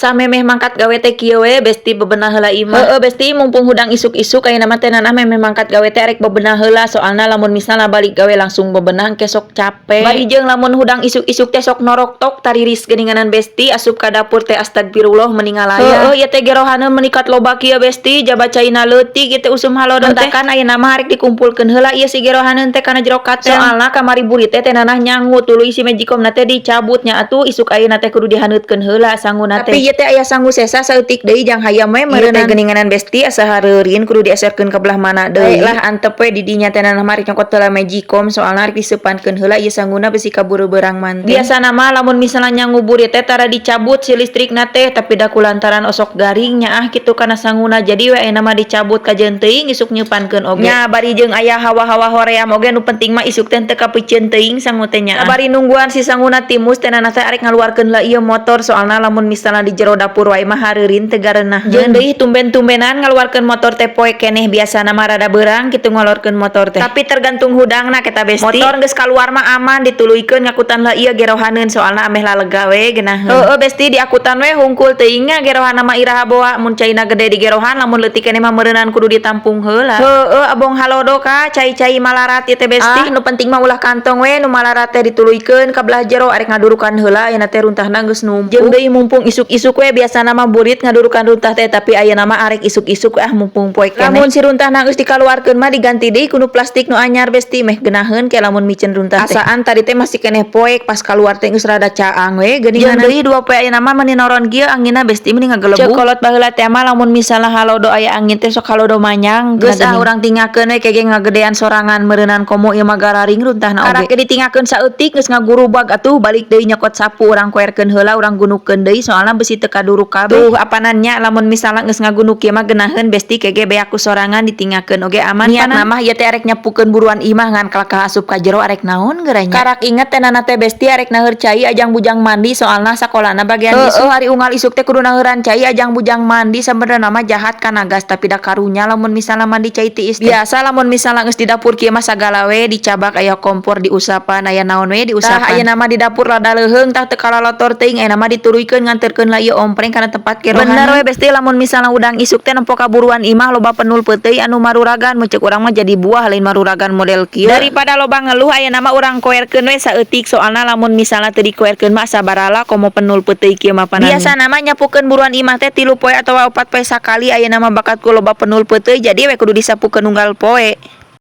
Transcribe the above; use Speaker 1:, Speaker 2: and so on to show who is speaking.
Speaker 1: Samemeh mangkat gawe teh kieu we, Besti, bebenah heula imah. Heeh, Besti, mumpung hudang isuk-isuk ayeuna mah teh nanah memeh mangkat gawe teh arek bebenah heula, soalna lamun misalna balik gawe langsung bebenah engke sok cape. Bari jeung lamun hudang isuk-isuk teh sok noroktok tariris geuninganan, Besti, asup ka dapur teh astagfirullah meni ngalaya. Heeh, ieu teh gerohaneun menikat loba kieu, Besti, jaba caina leutik ieu teh usum halodo teh. Kan ayeuna mah arek dikumpulkeun heula ieu si gerohaneun teh kana jero katel. Soalna kamari burit teh teh nanah nyangu, tuluy si magicomna teh dicabut nya atuh isuk ayeuna teh kudu dihaneutkeun heula sanguna teh. Tapi ieu teh aya sangu sesa saeutik deui jang hayam we meureunnan geuninganan, Besti, asa hareureun kudu dieserkeun ka belah mana deui. Lah, antep we di dinya teh nanah mah arek nyokot heula magicom, soalna arek diseupankeun heula ieu sanguna bisi kaburu beurang manten. Biasana mah lamun misalnya nyangu burit teh tara dicabut si listrikna teh, tapi da kulantaran osok garing nya ah kitu kana sanguna, jadi we ayeuna mah dicabut kajeun teuing isuk nyeupankeun oge. Nya bari jeung aya hawa-hawa hoream oge, nu penting mah isuk teh teu kapiceun teuing sangu teh nya. Bari nungguan si sanguna timus teh nanah teh arek ngaluarkeun heula ieu motor, soalna lamun misalna di jero dapur wae mah hareureun teu gareunah. Jeung deui tumben-tumbenan ngaluarkeun motor teh poek keneh, biasana mah rada beurang kitu ngaluarkeun motor teh. Tapi tergantung hudangna kita, Besti. Motor geus kaluar mah aman, dituluykeun ngakutan heula ieu gerohaneun, soalna ameh lalega we geunaheun. Heueuh, Besti, diakutan we hungkul teuing nya gerohanna mah iraha boa. Mun caina gede di gerohan, lamun leutik keneh mah meureunan kudu ditampung heula. Heueuh, abong halodo ka cai-cai malarat ieu teh, Besti. Ah, nu penting mah ulah kantong we nu malarat teh dituluykeun ka belah jero. Arek ngadurukan heula ayeuna teh, runtahna geus numpuk. Jeung deui mumpung isuk-isuk we, biasana mah burit ngadurukan runtah teh, tapi ayeuna mah arek isuk-isuk ah, mumpung poek keneh. Lamun si runtahna geus dikaluarkeun mah diganti deui ku nu plastik nu anyar, Besti, meh geunaheun ke lamun miceun runtah teh. Asaan tadi teh masih keneh poek, pas kaluar teh geus rada caang we geuningan. Jeung deui 2 poe ayeuna mah meni noron kieu anginna, Besti, meni ngagelebug. Ceuk kolot baheula teh mah lamun misalna halodo aya angin teh sok halodo manyang. Geus ah, urang tinggalkeun we kege ngagedean sorangan meureunan, komo ieu mah gararing runtahna oge. Karak ditinggalkeun saeutik geus ngagurubag atuh, balik deui nyokot sapu, urang koerkeun heula, urang gunukeun deui, soalna besi teu kaduruk kabeh. Tuh apanan nya, lamun misalna geus ngagunuk kieu mah geunaheun, Besti, kege beak ku sorangan ditinggalkeun oge aman. Niatna mah ieu teh arek nyapukeun buruan imah, ngan kalakah asup ka jero arek naon geura nya. Karak inget teh nana teh, Besti, arek naheur cai ajang bujang mandi, soalna sakolana bagian isuk. Hari unggal isuk teh kudu naheuran cai ajang bujang mandi. Sabenerna mah jahat kana gas, tapi da karunya lamun misalna mandi cai tiis teh. Biasa lamun misalna geus di dapur kieu mah sagala we dicabak, aya kompor diusapan, aya naon we diusapan. Tah, ayeuna mah di dapur rada leuheung tah, teu kalalotor teuing. Ayeuna mah dituluykeun nganterkeun lah ieu ompreng kana tempat gerohaneun. Bener we, Besti, lamun misalna udang isuk teh nempo ka buruan imah loba penul peuteuy anu maruragan, mun ceuk urang mah jadi buah lain maruragan model kieu. Daripada loba ngeluh, ayeuna mah urang koerkeun we saeutik, soalna lamun misalna teu dikoerkeun mah asa barala komo penul peuteuy kieu mah panan. Biasana mah nyapukeun buruan imah teh 3 poe atawa 4 poe sakali, ayeuna mah bakat ku loba penul peuteuy, jadi we kudu disapukeun unggal poe.